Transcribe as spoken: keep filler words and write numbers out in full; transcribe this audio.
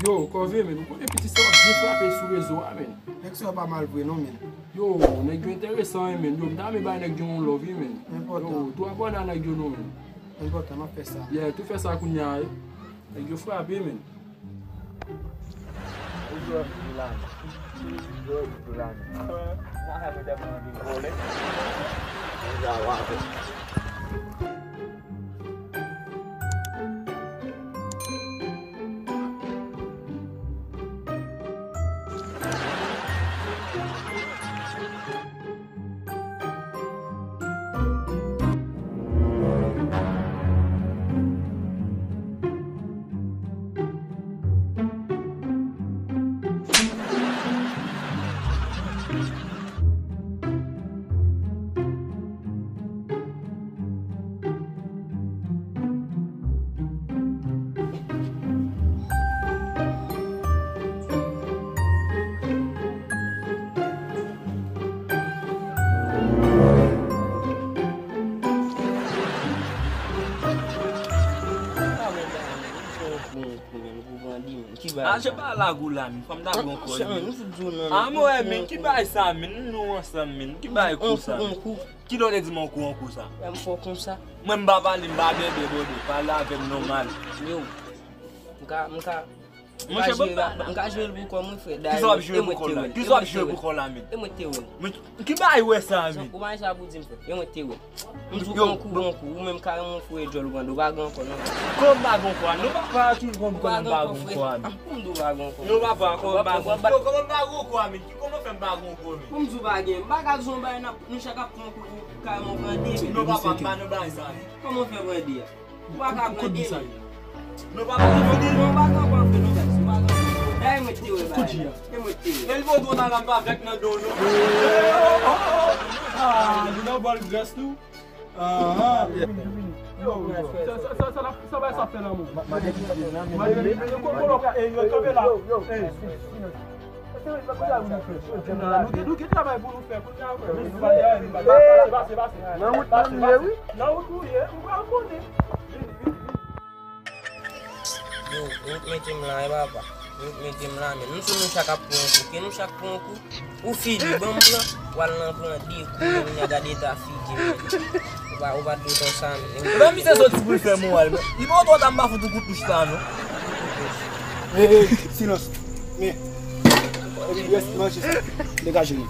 Yo, Kòve, men, ou konnen pitit sa w ap byen frape sou rezo a, men. Nèg sa yo pa mal vre non, men. Yo, nèg yo enteresan, wi, men. Yo, m ta renmen bay nèg yo yon love, wi, men. Yo, tou abòne a nèg yo non, men. Enpòtan, m ap fè sa. Yeah, tou fè sa kounye a, wi. Nèg yo frape, men. Aje pa lagou la, men. Fò m ta gon kò, men. A, mwen, men, ki bagay sa, men? Nou ansanm, men. Ki bagay kou sa, men? Kilè w te di m on kou, on kou sa? M fò konsa. Mwen, m pa pale, m pa bèbè, brother. Pale avè m nòmal. Yo. M ka, m ka. Monchè, m pa pale. M ka jwe l pou kò mwen, frè. Kisa w ap jwe pou kò la? Kisa w ap jwe pou kò la, men? E mwen te wè. Men, ki bagay wè sa, men? Ou pa sa pou di m, frè. E mwen te wè. M di w on kou, bon kou. Ou menm kareman w foure djòl ou pran do, w pa gen ankò non. Kòman m pa gen ankò a? Nou pa, pa toujou konn kòman m pa gen ankò a, men. Pou m di w pa gen ankò. Nou pa pa kòman m pa gen ankò. Yo, kòman m pa gen ankò a, men? Ki kòman fè m pa gen ankò, men? Pou m di w pa gen. M pa ka di w yon bagay, n ap, nou chak ap pran kou pou kareman w pran de, men. Nou pa pa, pa nan bagay sa, men. Kòman w fè pran de a? Ou pa ka pran de, men. Nou pa pran de, non, pa gen ankò, frè, non, guys. Ou pa gen ankò. Dayè mwen te wè bagay la. E mwen te wè. E l voye yon alam avèk nan do w, non. Ah, li nan bòl grès tou. Ah, ah. Yo, yo, yo. Sa, sa, sa, sa, sa bay sa fè lanmou. Mande, mande, mande, mande, yo, yo, yo, yo, kanpe la. Yo, yo, yo. Ey. Ey, nou gen, nou gen travay pou nou fè kounye a, frè. Pase, pase, pase. Nan wout, nan wout nou ye, wi. Nan wout nou ye, ou pral konnen. Vin, vin, vin. Yo, wout mete m la, e papa. Wout mete m la, men. Nou sou nou chak ap pran yon kou. Ke nou chak pran yon kou. Ou fini, ban m pran. W al nan pran de kou, men, gade eta figi m, men. Ou pa, ou pa dwe konsa, men. Ebyen, misye soti pou l fè moral, men. Li pa twò ta m pa fout ou kout wouch la, non. Ey, ey, silans. Men, epi rès manje sa. Degaje nou.